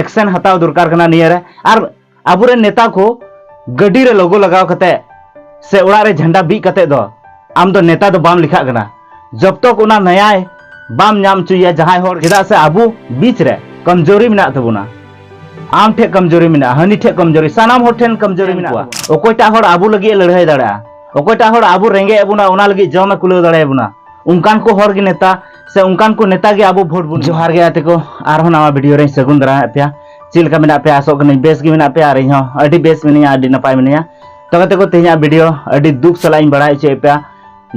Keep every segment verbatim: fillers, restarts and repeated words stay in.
action ᱦᱟᱛᱟᱣ ᱫᱚᱨᱠᱟᱨ ᱠᱟᱱᱟ ᱱᱤᱭᱟᱹ ᱨᱮ᱾ ᱟᱨ ᱟᱵᱚᱨᱮᱱ ᱱᱮᱛᱟ ᱠᱚ ᱜᱟᱹᱰᱤ ᱨᱮ ᱞᱳᱜᱳ ᱞᱟᱜᱟᱣ ᱠᱟᱛᱮ ᱥᱮ ᱚᱲᱟᱜ ᱨᱮ ᱡᱷᱟᱱᱰᱟ ᱵᱤᱫ ᱠᱟᱛᱮ ᱫᱚ ᱟᱢ ᱫᱚ ᱱᱮᱛᱟ ᱫᱚ ᱵᱟᱢ ᱞᱮᱠᱷᱟᱜ ᱠᱟᱱᱟ᱾ ᱡᱚᱵ ᱛᱚᱠ ᱚᱱᱟ ᱱᱟᱭᱟᱭ ᱵᱟᱢ ᱧᱟᱢ ᱦᱚᱪᱚᱭᱟ ᱡᱟᱦᱟᱸᱭ ᱦᱚᱲ, ᱪᱮᱫᱟᱜ ᱥᱮ ᱟᱵᱚ ᱵᱤᱪ ᱨᱮ ᱠᱚᱢᱡᱳᱨᱤ ᱢᱮᱱᱟᱜ ᱛᱟᱵᱚᱱᱟ᱾ ᱟᱢ ᱴᱷᱮᱱ ᱠᱚᱢᱡᱳᱨᱤ ᱢᱮᱱᱟᱜᱼᱟ, ᱦᱟᱹᱱᱤ ᱴᱷᱮᱱ ᱠᱚᱢᱡᱳᱨᱤ, ᱥᱟᱱᱟᱢ ᱦᱚᱲ ᱴᱷᱮᱱ ᱠᱚᱢᱡᱳᱨᱤ ᱢᱮᱱᱟᱜ ᱛᱟᱵᱚᱱᱟ᱾ ᱚᱠᱚᱭᱴᱟᱜ ᱦᱚᱲ ᱟᱵᱚ ᱞᱟᱹᱜᱤᱫ ᱮ ᱞᱟᱹᱲᱦᱟᱹᱭ ᱫᱟᱲᱮᱭᱟᱜᱼᱟ? ᱚᱠᱚᱭᱴᱟᱜ ᱦᱚᱲ ᱟᱵᱚ ᱨᱮᱸᱜᱮᱡ ᱮ ᱵᱚᱱᱟ, ᱚᱱᱟ ᱞᱟᱹᱜᱤᱫ ᱡᱚᱢ ᱮ ᱠᱩᱞᱟᱹᱣ ᱫᱟᱲᱮᱭᱟᱵᱚᱱᱟ? ᱚᱱᱠᱟᱱ ᱠᱚ ᱦᱚᱲ ᱜᱮ ᱱᱮᱛᱟ, ᱥᱮ ᱚᱱᱠᱟᱱ ᱠᱚ ᱱᱮᱛᱟ ᱜᱮ ᱟᱵᱚ ᱵᱷᱳᱴ ᱵᱚᱱ ᱮᱢᱟ᱾ ᱡᱚᱦᱟᱨ ᱜᱮ ᱜᱟᱛᱮ ᱠᱚ, ᱟᱨᱦᱚᱸ ᱱᱟᱣᱟ ᱵᱷᱤᱰᱤᱭᱳ ᱨᱮᱧ ᱥᱟᱹᱜᱩᱱ ᱫᱟᱨᱟᱢᱮᱫ ᱯᱮᱭᱟ᱾ ᱪᱮᱫ ᱞᱮᱠᱟ ᱢᱮᱱᱟᱜ ᱯᱮᱭᱟ? ᱟᱥᱚᱜ ᱠᱟᱹᱱᱟᱹᱧ ᱵᱮᱥ ᱜᱮ ᱢᱮᱱᱟᱜ ᱯᱮᱭᱟ, ᱟᱨ ᱤᱧ ᱦᱚᱸ ᱟᱹᱰᱤ ᱵᱮᱥ ᱢᱤᱱᱟᱹᱧᱟ, ᱟᱹᱰᱤ ᱱᱟᱯᱟᱭ ᱢᱤᱱᱟᱹᱧᱟ᱾ ᱛᱚ ᱜᱟᱛᱮ ᱠᱚ, ᱛᱮᱦᱮᱧᱟᱜ ᱵᱷᱤᱰᱤᱭᱳ ᱟᱹᱰᱤ ᱫᱩᱠ ᱥᱟᱞᱟᱜ ᱤᱧ ᱵᱟᱲᱟᱭ ᱦᱚᱪᱚᱭᱮᱫ ᱯᱮᱭᱟ᱾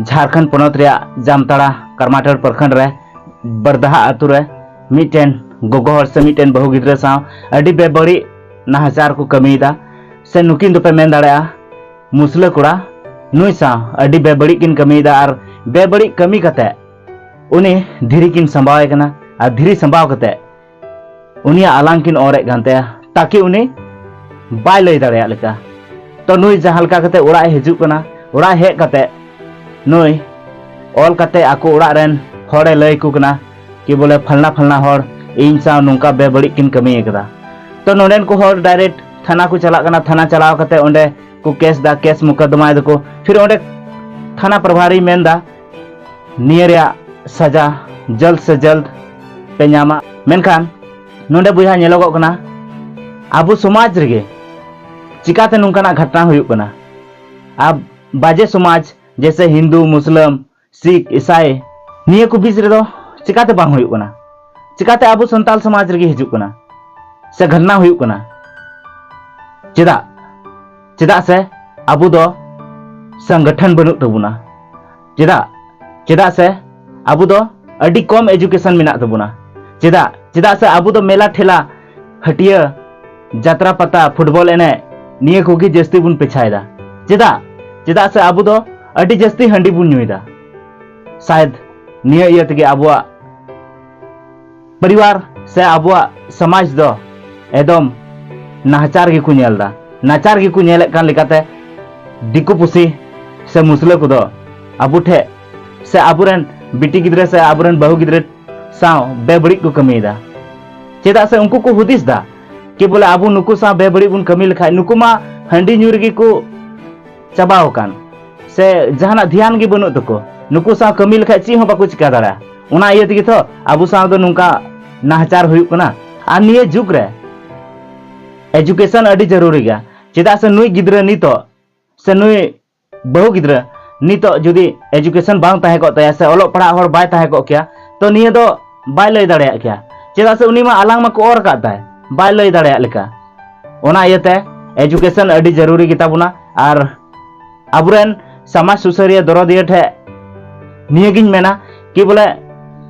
ᱡᱷᱟᱲᱠᱷᱚᱸᱰ ᱯᱚᱱᱚᱛ ᱨᱮᱭᱟᱜ ᱡᱟᱢᱛᱟᱲᱟ ᱠᱟᱨᱢᱟᱴᱟᱲ ᱯᱨᱚᱠᱷᱚᱸᱰ ᱨᱮ ᱵᱟᱨᱫᱟᱦᱟ ᱟᱛᱳ ᱨᱮ ᱢᱤᱫᱴᱮᱱ ᱜᱚᱜᱚ ᱦᱚᱲ ᱥᱮ ᱢᱤᱫᱴᱮᱱ ᱵᱟᱹᱦᱩ ᱜᱤᱫᱽᱨᱟᱹ ᱥᱟᱶ ᱟᱹᱰᱤ ᱵᱮᱵᱟᱹᱲᱤᱡ ᱱᱟᱦᱟᱪᱟᱨ ᱠᱚ ᱠᱟᱹᱢᱤᱭᱮᱫᱟ, ᱥᱮ ᱱᱩᱠᱤᱱ ᱫᱚᱯᱮ ᱢᱮᱱ ᱫᱟᱲᱮᱭᱟᱜᱼᱟ ᱢᱩᱥᱞᱟᱹ ᱠᱚᱲᱟ᱾ ᱱᱩᱭ ᱥᱟᱶ ᱟᱹᱰᱤ ᱵᱮᱵᱟᱹᱲᱤᱡ ᱠᱤᱱ ᱠᱟᱹᱢᱤᱭᱮᱫᱟ, ᱟᱨ ᱵᱮᱵᱟᱹᱲᱤᱡ ᱠᱟᱹᱢᱤ ᱠᱟᱛᱮ ᱩᱱᱤ ᱫᱷᱤᱨᱤ ᱠᱤᱱ ᱥᱟᱢᱵᱟᱣ ᱮ ᱠᱟᱱᱟ, ᱟᱨ ᱫᱷᱤᱨᱤ ᱥᱟᱢᱵᱟᱣ ᱠᱟᱛᱮ ᱩᱱᱤᱭᱟᱜ ᱟᱞᱟᱝ ᱠᱤᱱ ᱚᱨᱮᱫ ᱠᱟᱱ ᱛᱟᱭᱟ, ᱛᱟᱠᱤ ᱩᱱᱤ ᱵᱟᱭ ᱞᱟᱹᱭ ᱫᱟᱲᱮᱭᱟᱜ ᱞᱮᱠᱟ᱾ ᱛᱚ ᱱᱩᱭ ᱡᱟᱦᱟᱸ ᱞᱮᱠᱟ ᱠᱟᱛᱮ ᱚᱲᱟᱜ ᱮ ᱦᱤᱡᱩᱜ ᱠᱟᱱᱟ, ᱚᱲᱟᱜ ᱦᱮᱡ ᱠᱟᱛᱮ ᱱᱩᱭ ᱚᱞ ᱠᱟᱛᱮ ᱟᱠᱚ ᱚᱲᱟᱜ ᱨᱮᱱ ᱦᱚᱲᱮ ᱞᱟᱹᱭ ᱟᱠᱚ ᱠᱟᱱᱟ ᱠᱤ ᱵᱚᱞᱮ ᱯᱷᱟᱞᱱᱟ ᱯᱷᱟᱞᱱᱟ ᱦᱚᱲ ᱤᱧ ᱥᱟᱶ ᱱᱚᱝᱠᱟ ᱵᱮᱵᱟᱹᱲᱤᱡ ᱠᱤᱱ ᱠᱟᱹᱢᱤ ᱟᱠᱟᱫᱟ᱾ ᱛᱚ ᱱᱚᱰᱮᱱ ᱠᱚ ᱦᱚᱲ ᱰᱟᱭᱨᱮᱠᱴ ᱛᱷᱟᱱᱟ ᱠᱚ ᱪᱟᱞᱟᱜ ᱠᱟᱱᱟ, ᱛᱷᱟᱱᱟ ᱪᱟᱞᱟᱣ ᱠᱟᱛᱮ ᱚᱸᱰᱮ ᱠᱚ ᱠᱮᱥ ᱫᱟ, ᱠᱮᱥ ᱢᱩᱠᱟᱫᱫᱚᱢᱟᱭ ᱫᱟᱠᱚ᱾ ᱯᱷᱤᱨ ᱚᱸᱰᱮ ᱛᱷᱟᱱᱟ ᱯᱨᱚᱵᱷᱟᱨᱤᱭ ᱢᱮᱱ ᱫᱟ ᱱᱤᱭᱟᱹ ᱨᱮᱭᱟᱜ ᱥᱟᱡᱟ ᱡᱚᱞᱫ ᱥᱮ ᱡᱚᱞᱫ ᱯᱮ ᱧᱟᱢᱟ᱾ ᱢᱮᱱᱠᱷᱟᱱ ᱱᱚᱰᱮ ᱵᱚᱭᱦᱟ ᱧᱮᱞᱚᱜᱚᱜ ᱠᱟᱱᱟ ᱟᱵᱚ ᱥᱚᱢᱟᱡᱽ ᱨᱮᱜᱮ ᱪᱤᱠᱟᱛᱮ ᱱᱚᱝᱠᱟᱱᱟᱜ ᱜᱷᱚᱴᱱᱟ ᱦᱩᱭᱩᱜ ᱠᱟᱱᱟ᱾ ᱟᱵ ᱵᱟᱡᱮ ᱥᱚᱢᱟᱡᱽ ᱡᱮᱭᱥᱮ ᱦᱤᱱᱫᱩ, ᱢᱩᱥᱞᱟᱹᱢ, ᱥᱤᱠᱷ, ᱤᱥᱟᱭ, ᱱᱤᱭᱟᱹ ᱠᱚ ᱵᱤᱪ ᱨᱮᱫᱚ ᱪᱤᱠᱟᱛᱮ ᱵᱟᱝ ᱦᱩᱭᱩᱜ ᱠᱟᱱᱟ? ᱪᱤᱠᱟᱛᱮ ᱟᱵᱚ ᱥᱟᱱᱛᱟᱞ ᱥᱚᱢᱟᱡᱽ ᱨᱮᱜᱮ ᱦᱤᱡᱩᱜ ᱠᱟᱱᱟ ᱥᱮ ᱜᱷᱚᱴᱱᱟ ᱦᱩᱭᱩᱜ ᱠᱟᱱᱟ? ᱪᱮᱫᱟᱜ? ᱪᱮᱫᱟᱜ ᱥᱮ ᱟᱵᱚ ᱫᱚ ᱥᱚᱝᱜᱚᱴᱷᱚᱱ ᱵᱟᱹᱱᱩᱜ ᱛᱟᱵᱚᱱᱟ᱾ ᱪᱮᱫᱟᱜ? ᱪᱮᱫᱟᱜ ᱥᱮ ᱟᱵᱚ ᱫᱚ ᱟᱹᱰᱤ ᱠᱚᱢ ᱮᱡᱩᱠᱮᱥᱚᱱ ᱢᱮᱱᱟᱜ ᱛᱟᱵᱚᱱᱟ᱾ ᱪᱮᱫᱟᱜ? ᱪᱮᱫᱟᱜ ᱥᱮ ᱟᱵᱚ ᱫᱚ ᱢᱮᱞᱟ ᱴᱷᱮᱞᱟ, ᱦᱟᱹᱴᱤᱭᱟᱹ, ᱡᱟᱛᱨᱟ ᱯᱟᱛᱟ, ᱯᱷᱩᱴᱵᱚᱞ ᱮᱱᱮᱡ, ᱱᱤᱭᱟᱹ ᱠᱚᱜᱮ ᱡᱟᱹᱥᱛᱤ ᱵᱚᱱ ᱯᱮᱪᱷᱟᱭᱮᱫᱟ᱾ ᱪᱮᱫᱟᱜ? ᱪᱮᱫᱟᱜ ᱥᱮ ᱟᱵᱚ ᱫᱚ ᱟᱹᱰᱤ ᱡᱟᱹᱥᱛᱤ ᱦᱟᱺᱰᱤ ᱵᱚᱱ ᱧᱩᱭᱮᱫᱟ᱾ ᱥᱟᱭᱮᱫ ᱱᱤᱭᱟᱹ ᱤᱭᱟᱹ ᱛᱮᱜᱮ ᱟᱵᱚᱣᱟᱜ ᱯᱚᱨᱤᱵᱟᱨ ᱥᱮ ᱟᱵᱚᱣᱟᱜ ᱥᱚᱢᱟᱡᱽ ᱫᱚ ᱮᱠᱫᱚᱢ ᱱᱟᱦᱟᱪᱟᱨ ᱜᱮᱠᱚ ᱧᱮᱞ ᱮᱫᱟ᱾ ᱱᱟᱪᱟᱨ ᱜᱮᱠᱚ ᱧᱮᱞᱮᱫ ᱠᱟᱱ ᱞᱮᱠᱟᱛᱮ ᱫᱤᱠᱩ ᱯᱩᱥᱤ ᱥᱮ ᱢᱩᱥᱞᱟᱹ ᱠᱚᱫᱚ ᱟᱵᱚ ᱴᱷᱮᱡ ᱥᱮ ᱟᱵᱚᱨᱮᱱ ᱵᱤᱴᱤ ᱜᱤᱫᱽᱨᱟᱹ ᱥᱮ ᱟᱵᱚᱨᱮᱱ ᱵᱟᱹᱦᱩ ᱜᱤᱫᱽᱨᱟᱹ ᱥᱟᱶ ᱵᱮᱵᱟᱹᱲᱤᱡ ᱠᱚ ᱠᱟᱹᱢᱤᱭᱮᱫᱟ᱾ ᱪᱮᱫᱟᱜ ᱥᱮ ᱩᱱᱠᱩ ᱠᱚ ᱦᱩᱫᱤᱥ ᱫᱟ ᱠᱤ ᱵᱚᱞᱮ ᱟᱵᱚ ᱱᱩᱠᱩ ᱥᱟᱶ ᱵᱮᱵᱟᱹᱲᱤᱡ ᱵᱚᱱ ᱠᱟᱹᱢᱤ ᱞᱮᱠᱷᱟᱡ ᱱᱩᱠᱩ ᱢᱟ ᱦᱟᱺᱰᱤ ᱧᱩ ᱨᱮᱜᱮ ᱠᱚ ᱪᱟᱵᱟᱣ ᱟᱠᱟᱱ, ᱥᱮ ᱡᱟᱦᱟᱱᱟᱜ ᱫᱷᱮᱭᱟᱱ ᱜᱮ ᱵᱟᱹᱱᱩᱜ ᱛᱟᱠᱚ, ᱱᱩᱠᱩ ᱥᱟᱶ ᱠᱟᱹᱢᱤ ᱞᱮᱠᱷᱟᱡ ᱪᱮᱫ ᱦᱚᱸ ᱵᱟᱠᱚ ᱪᱤᱠᱟ ᱫᱟᱲᱮᱭᱟᱜᱼᱟ᱾ ᱚᱱᱟ ᱤᱭᱟᱹ ᱛᱮᱜᱮ ᱛᱚ ᱟᱵᱚ ᱥᱟᱶ ᱫᱚ ᱱᱚᱝᱠᱟ ᱱᱟᱦᱟᱪᱟᱨ ᱦᱩᱭᱩᱜ ᱠᱟᱱᱟ᱾ ᱟᱨ ᱱᱤᱭᱟᱹ ᱡᱩᱜᱽ ᱨᱮ education ᱟᱹᱰᱤ ᱡᱟᱹᱨᱩᱨᱤ ᱜᱮᱭᱟ᱾ ᱪᱮᱫᱟᱜ ᱥᱮ ᱱᱩᱭ ᱜᱤᱫᱽᱨᱟᱹ ᱱᱤᱛᱚᱜ, ᱥᱮ ᱱᱩᱭ ᱵᱟᱹᱦᱩ ᱜᱤᱫᱽᱨᱟᱹ ᱱᱤᱛᱚᱜ ᱡᱩᱫᱤ education ᱵᱟᱝ ᱛᱟᱦᱮᱸ ᱠᱚᱜ ᱛᱟᱭᱟ, ᱥᱮ ᱚᱞᱚᱜ ᱯᱟᱲᱦᱟᱜ ᱦᱚᱲ ᱵᱟᱭ ᱛᱟᱦᱮᱸ ᱠᱚᱜ ᱠᱮᱭᱟ, ᱛᱚ ᱱᱤᱭᱟᱹ ᱫᱚ ᱵᱟᱭ ᱞᱟᱹᱭ ᱫᱟᱲᱮᱭᱟᱜ ᱠᱮᱭᱟ᱾ ᱪᱮᱫᱟᱜ ᱥᱮ ᱩᱱᱤ ᱢᱟ ᱟᱞᱟᱝ ᱢᱟᱠᱚ ᱚᱨ ᱟᱠᱟᱫ ᱛᱟᱭ, ᱵᱟᱭ ᱞᱟᱹᱭ ᱫᱟᱲᱮᱭᱟᱜ ᱞᱮᱠᱟ᱾ ᱚᱱᱟ ᱤᱭᱟᱹᱛᱮ education ᱟᱹᱰᱤ ᱡᱟᱹᱨᱩᱨᱤ ᱜᱮᱛᱟ ᱵᱚᱱᱟ᱾ ᱟᱨ ᱟᱵᱚᱨᱮᱱ ᱥᱚᱢᱟᱡᱽ ᱥᱩᱥᱟᱹᱨᱤᱭᱟᱹ ᱫᱚᱨᱚᱫᱤᱭᱟᱹ ᱴᱷᱮᱱ ᱱᱤᱭᱟᱹᱜᱤᱧ ᱢᱮᱱᱟ ᱠᱤ ᱵᱚᱞᱮ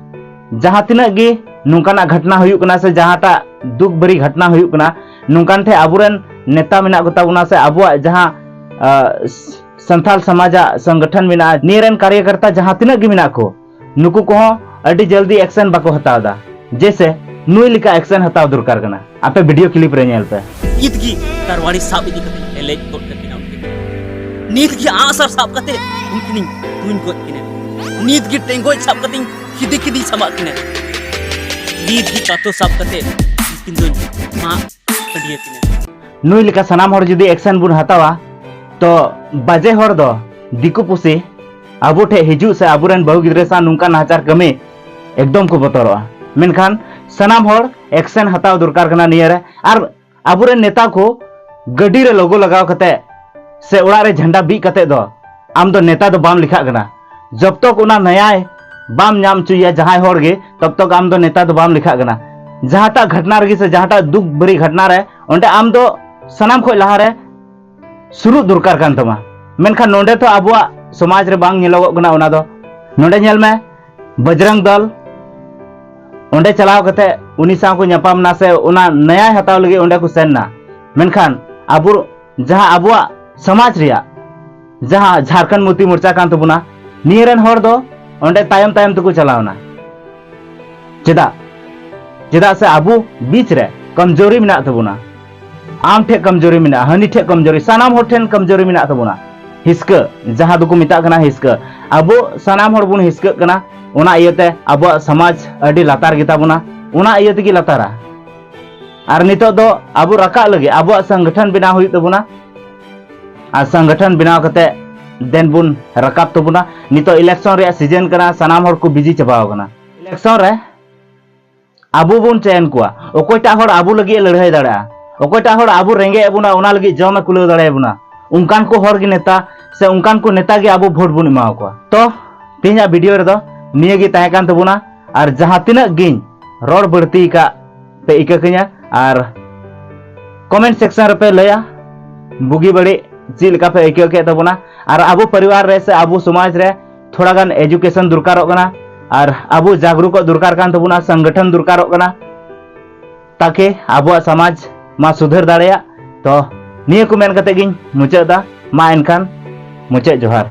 ᱡᱟᱦᱟᱸ ᱛᱤᱱᱟᱹᱜ ᱜᱮ ᱱᱚᱝᱠᱟᱱᱟᱜ ᱜᱷᱚᱴᱱᱟ ᱦᱩᱭᱩᱜ ᱠᱟᱱᱟ, ᱥᱮ ᱡᱟᱦᱟᱸᱴᱟᱜ ᱫᱩᱠ ᱵᱷᱟᱹᱨᱤ ᱜᱷᱚᱴᱱᱟ ᱦᱩᱭᱩᱜ ᱠᱟᱱᱟ, ᱱᱚᱝᱠᱟᱱ ᱴᱷᱮᱱ ᱟᱵᱚᱨᱮᱱ ᱱᱮᱛᱟ ᱢᱮᱱᱟᱜ ᱠᱚᱛᱟ ᱵᱚᱱᱟ, ᱥᱮ ᱟᱵᱚᱣᱟᱜ ᱡᱟᱦᱟᱸ, ᱟ, ᱥᱟᱱᱛᱟᱞ ᱥᱚᱢᱟᱡᱟᱜ ᱥᱚᱝᱜᱚᱴᱷᱚᱱ ᱢᱮᱱᱟᱜᱼᱟ, ᱱᱤᱭᱟᱹ ᱨᱮᱱ ᱠᱟᱨᱭᱚᱠᱚᱨᱛᱟ ᱡᱟᱦᱟᱸ ᱛᱤᱱᱟᱹᱜ ᱜᱮ ᱢᱮᱱᱟᱜ ᱠᱚ, ᱱᱩᱠᱩ ᱠᱚᱦᱚᱸ ᱟᱹᱰᱤ ᱡᱚᱞᱫᱤ action ᱵᱟᱠᱚ ᱦᱟᱛᱟᱣ ᱮᱫᱟ᱾ ᱡᱮᱭᱥᱮ ᱱᱩᱭ ᱞᱮᱠᱟ action ᱦᱟᱛᱟᱣ ᱫᱚᱨᱠᱟᱨ ᱠᱟᱱᱟ᱾ ᱟᱯᱮ video clip ᱨᱮ ᱧᱮᱞ ᱯᱮ᱾ ᱱᱤᱛ ᱜᱮ ᱛᱟᱨᱣᱟᱲᱤ ᱥᱟᱵ ᱤᱫᱤ ᱠᱟᱛᱮ ᱮᱞᱮᱡ ᱜᱚᱫ ᱠᱟᱹᱠᱤᱱᱟ ᱩᱱᱠᱤᱱ᱾ ᱱᱤᱛ ᱜᱮ ᱟᱸᱜᱼᱥᱟᱨ ᱥᱟᱵ ᱠᱟᱛᱮ ᱩᱱᱠᱤᱱᱤᱧ ᱛᱩᱧ ᱜᱚᱫ ᱠᱤᱱᱟ᱾ ᱱᱤᱛ ᱜᱮ ᱴᱮᱸᱜᱚᱡ ᱥᱟᱵ ᱠᱟᱛᱮᱧ ᱠᱷᱤᱫᱤ ᱠᱷᱤᱫᱤ ᱥᱟᱢᱟᱜ ᱠᱤᱱᱟ᱾ ᱱᱤᱛ ᱜᱮ ᱠᱟᱛᱚ ᱥᱟᱵ ᱠᱟᱛᱮ ᱩᱱᱠᱤᱱ ᱫᱚᱧ ᱢᱟᱜ ᱯᱟᱹᱰᱤᱭᱟᱹ ᱠᱤᱱᱟ᱾ ᱱᱩᱭ ᱞᱮᱠᱟ ᱥᱟᱱᱟᱢ ᱦᱚᱲ ᱡᱩᱫᱤ action ᱵᱚᱱ ᱦᱟᱛᱟᱣᱟ, ᱛᱚ ᱵᱟᱡᱮ ᱦᱚᱲ ᱫᱚ ᱫᱤᱠᱩ ᱯᱩᱥᱤ ᱟᱵᱚ ᱴᱷᱮᱡ ᱦᱤᱡᱩᱜ ᱥᱮ ᱟᱵᱚᱨᱮᱱ ᱵᱟᱹᱦᱩ ᱜᱤᱫᱽᱨᱟᱹ ᱥᱟᱶ ᱱᱚᱝᱠᱟ ᱱᱟᱦᱟᱪᱟᱨ ᱠᱟᱹᱢᱤ ᱮᱠᱫᱚᱢ ᱠᱚ ᱵᱚᱛᱚᱨᱚᱜᱼᱟ᱾ ᱢᱮᱱᱠᱷᱟᱱ ᱥᱟᱱᱟᱢ ᱦᱚᱲ action ᱦᱟᱛᱟᱣ ᱫᱚᱨᱠᱟᱨ ᱠᱟᱱᱟ ᱱᱤᱭᱟᱹ ᱨᱮ᱾ ᱟᱨ ᱟᱵᱚᱨᱮᱱ ᱱᱮᱛᱟ ᱠᱚ ᱜᱟᱹᱰᱤ ᱨᱮ logo ᱞᱟᱜᱟᱣ ᱠᱟᱛᱮ ᱥᱮ ᱚᱲᱟᱜ ᱨᱮ ᱡᱷᱟᱱᱰᱟ ᱵᱤᱫ ᱠᱟᱛᱮ ᱫᱚ ᱟᱢ ᱫᱚ ᱱᱮᱛᱟ ᱫᱚ ᱵᱟᱢ ᱞᱮᱠᱷᱟᱜ ᱠᱟᱱᱟ᱾ ᱡᱚᱵ ᱛᱚᱠ ᱚᱱᱟ ᱱᱮᱭᱟᱭ ᱵᱟᱢ ᱧᱟᱢ ᱦᱚᱪᱚᱭᱟ ᱡᱟᱦᱟᱸᱭ ᱦᱚᱲ ᱜᱮ, ᱛᱚᱵ ᱛᱚᱠ ᱟᱢ ᱫᱚ ᱱᱮᱛᱟ ᱫᱚ ᱵᱟᱢ ᱞᱮᱠᱷᱟᱜ ᱠᱟᱱᱟ᱾ ᱡᱟᱦᱟᱸᱴᱟᱜ ᱜᱷᱚᱴᱱᱟ ᱨᱮᱜᱮ ᱥᱮ ᱡᱟᱦᱟᱸᱴᱟᱜ ᱫᱩᱠ ᱵᱷᱟᱹᱨᱤ ᱜᱷᱚᱴᱱᱟ ᱨᱮ, ᱚᱸᱰᱮ ᱟᱢ ᱫᱚ ᱥᱟᱱᱟᱢ ᱠᱷᱚᱡ ᱞᱟᱦᱟ ᱨᱮ ᱥᱩᱨᱩᱜ ᱫᱚᱨᱠᱟᱨ ᱠᱟᱱ ᱛᱟᱢᱟ᱾ ᱢᱮᱱᱠᱷᱟᱱ ᱱᱚᱸᱰᱮ ᱛᱚ ᱟᱵᱚᱣᱟᱜ ᱥᱚᱢᱟᱡᱽ ᱨᱮ ᱵᱟᱝ ᱧᱮᱞᱚᱜᱚᱜ ᱠᱟᱱᱟ ᱚᱱᱟ ᱫᱚ᱾ ᱱᱚᱸᱰᱮ ᱧᱮᱞ ᱢᱮ, ᱵᱚᱡᱽᱨᱚᱝ ᱫᱚᱞ ᱚᱸᱰᱮ ᱪᱟᱞᱟᱣ ᱠᱟᱛᱮ ᱩᱱᱤ ᱥᱟᱶ ᱠᱚ ᱧᱟᱯᱟᱢ ᱱᱟ ᱥᱮ ᱚᱱᱟ ᱱᱮᱭᱟᱭ ᱦᱟᱛᱟᱣ ᱞᱟᱹᱜᱤᱫ ᱚᱸᱰᱮ ᱠᱚ ᱥᱮᱱ ᱱᱟ᱾ ᱢᱮᱱᱠᱷᱟᱱ ᱟᱵᱚ ᱡᱟᱦᱟᱸ ᱟᱵᱚᱣᱟᱜ ᱥᱚᱢᱟᱡᱽ ᱨᱮᱭᱟᱜ ᱡᱟᱦᱟᱸ ᱡᱷᱟᱲᱠᱷᱚᱸᱰ ᱢᱩᱠᱛᱤ ᱢᱳᱨᱪᱟ ᱠᱟᱱ ᱛᱟᱵᱚᱱᱟ, ᱱᱤᱭᱟᱹ ᱨᱮᱱ ᱦᱚᱲ ᱫᱚ ᱚᱸᱰᱮ ᱛᱟᱭᱚᱢ ᱛᱟᱭᱚᱢ ᱛᱮᱠᱚ ᱪᱟᱞᱟᱣ ᱱᱟ᱾ ᱪᱮᱫᱟᱜ? ᱪᱮᱫᱟᱜ ᱥᱮ ᱟᱵᱚ ᱵᱤᱪ ᱨᱮ ᱠᱚᱢᱡᱳᱨᱤ ᱢᱮᱱᱟᱜ ᱛᱟᱵᱚᱱᱟ᱾ ᱟᱢ ᱴᱷᱮᱡ ᱠᱚᱢᱡᱳᱨᱤ ᱢᱮᱱᱟᱜᱼᱟ, ᱦᱟᱹᱱᱤ ᱴᱷᱮᱡ ᱠᱚᱢᱡᱳᱨᱤ, ᱥᱟᱱᱟᱢ ᱦᱚᱲ ᱴᱷᱮᱱ ᱠᱚᱢᱡᱳᱨᱤ ᱢᱮᱱᱟᱜ ᱛᱟᱵᱚᱱᱟ᱾ ᱦᱤᱥᱠᱟᱹ, ᱡᱟᱦᱟᱸ ᱫᱚᱠᱚ ᱢᱮᱛᱟᱜ ᱠᱟᱱᱟ ᱦᱤᱥᱠᱟᱹ, ᱟᱵᱚ ᱥᱟᱱᱟᱢ ᱦᱚᱲ ᱵᱚᱱ ᱦᱤᱥᱠᱟᱹᱜ ᱠᱟᱱᱟ᱾ ᱚᱱᱟ ᱤᱭᱟᱹᱛᱮ ᱟᱵᱚᱣᱟᱜ ᱥᱚᱢᱟᱡᱽ ᱟᱹᱰᱤ ᱞᱟᱛᱟᱨ ᱜᱮᱛᱟ ᱵᱚᱱᱟ, ᱚᱱᱟ ᱤᱭᱟᱹ ᱛᱮᱜᱮ ᱞᱟᱛᱟᱨᱟ᱾ ᱟᱨ ᱱᱤᱛᱚᱜ ᱫᱚ ᱟᱵᱚ ᱨᱟᱠᱟᱵ ᱞᱟᱹᱜᱤᱫ ᱟᱵᱚᱣᱟᱜ ᱥᱚᱝᱜᱚᱴᱷᱚᱱ ᱵᱮᱱᱟᱣ ᱦᱩᱭᱩᱜ ᱛᱟᱵᱚᱱᱟ᱾ ᱟᱨ ᱥᱚᱝᱜᱚᱴᱷᱚᱱ ᱵᱮᱱᱟᱣ ᱠᱟᱛᱮ ᱫᱮᱱ ᱵᱚᱱ ᱨᱟᱠᱟᱵ ᱛᱟᱵᱚᱱᱟ᱾ ᱱᱤᱛᱚᱜ election ᱨᱮᱭᱟᱜ season ᱠᱟᱱᱟ, ᱥᱟᱱᱟᱢ ᱦᱚᱲ ᱠᱚ busy ᱪᱟᱵᱟᱣ ᱠᱟᱱᱟ᱾ Election ᱨᱮ ᱟᱵᱚ ᱵᱚᱱ ᱪᱟᱭᱚᱱ ᱠᱚᱣᱟ, ᱚᱠᱚᱭᱴᱟᱜ ᱦᱚᱲ ᱟᱵᱚ ᱞᱟᱹᱜᱤᱫ ᱮ ᱞᱟᱹᱲᱦᱟᱹᱭ ᱫᱟᱲᱮᱭᱟᱜᱼᱟ, ᱚᱠᱚᱭᱴᱟᱜ ᱦᱚᱲ ᱟᱵᱚ ᱨᱮᱸᱜᱮᱡ ᱮ ᱵᱚᱱᱟ, ᱚᱱᱟ ᱞᱟᱹᱜᱤᱫ ᱡᱚᱢ ᱮ ᱠᱩᱞᱟᱹᱣ ᱫᱟᱲᱮᱭᱟᱵᱚᱱᱟ, ᱚᱱᱠᱟᱱ ᱠᱚ ᱦᱚᱲ ᱜᱮ ᱱᱮᱛᱟ ᱥᱮ ᱚᱱᱠᱟᱱ ᱠᱚ ᱱᱮᱛᱟ ᱜᱮ ᱟᱵᱚ vote ᱵᱚᱱ ᱮᱢᱟ ᱠᱚᱣᱟ᱾ ᱛᱚ, ᱛᱮᱦᱮᱧᱟᱜ video ᱨᱮᱫᱚ ᱱᱤᱭᱟᱹ ᱜᱮ ᱛᱟᱦᱮᱸ ᱠᱟᱱ ᱛᱟᱵᱚᱱᱟ᱾ ᱟᱨ ᱡᱟᱦᱟᱸ ᱛᱤᱱᱟᱹᱜ ᱜᱤᱧ ᱨᱚᱲ ᱵᱟᱹᱲᱛᱤ ᱟᱠᱟᱫ ᱯᱮ ᱤᱠᱟᱹ ᱠᱟᱹᱧᱟ, ᱟᱨ comment section ᱨᱮᱯᱮ ᱞᱟᱹᱭᱟ ᱵᱩᱜᱤ ᱵᱟᱹᱲᱤᱡ ᱪᱮᱫ ᱞᱮᱠᱟ ᱯᱮ ᱟᱹᱭᱠᱟᱹᱣ ᱠᱮᱫ ᱛᱟᱵᱚᱱᱟ᱾ ᱟᱨ ᱟᱵᱚ ᱯᱚᱨᱤᱵᱟᱨ ᱨᱮ ᱥᱮ ᱟᱵᱚ ᱥᱚᱢᱟᱡᱽ ᱨᱮ ᱛᱷᱚᱲᱟ ᱜᱟᱱ education ᱫᱚᱨᱠᱟᱨᱚᱜ ᱠᱟᱱᱟ, ᱟᱨ ᱟᱵᱚ ᱡᱟᱜᱽᱨᱩᱠᱚᱜ ᱫᱚᱨᱠᱟᱨ ᱠᱟᱱ ᱛᱟᱵᱚᱱᱟ, ᱥᱚᱝᱜᱚᱴᱷᱚᱱ ᱫᱚᱨᱠᱟᱨᱚᱜ ᱠᱟᱱᱟ, ᱛᱟᱠᱤ ᱟᱵᱚᱣᱟᱜ ᱥᱚᱢᱟᱡᱽ ᱢᱟ ᱥᱩᱫᱷᱟᱹᱨ ᱫᱟᱲᱮᱭᱟᱜ᱾ ᱛᱚ, ᱱᱤᱭᱟᱹ ᱠᱚ ᱢᱮᱱ ᱠᱟᱛᱮ ᱜᱤᱧ ᱢᱩᱪᱟᱹᱫ ᱮᱫᱟ᱾ ᱢᱟ ᱮᱱᱠᱷᱟᱱ, ᱢᱩᱪᱟᱹᱫ ᱡᱚᱦᱟᱨ᱾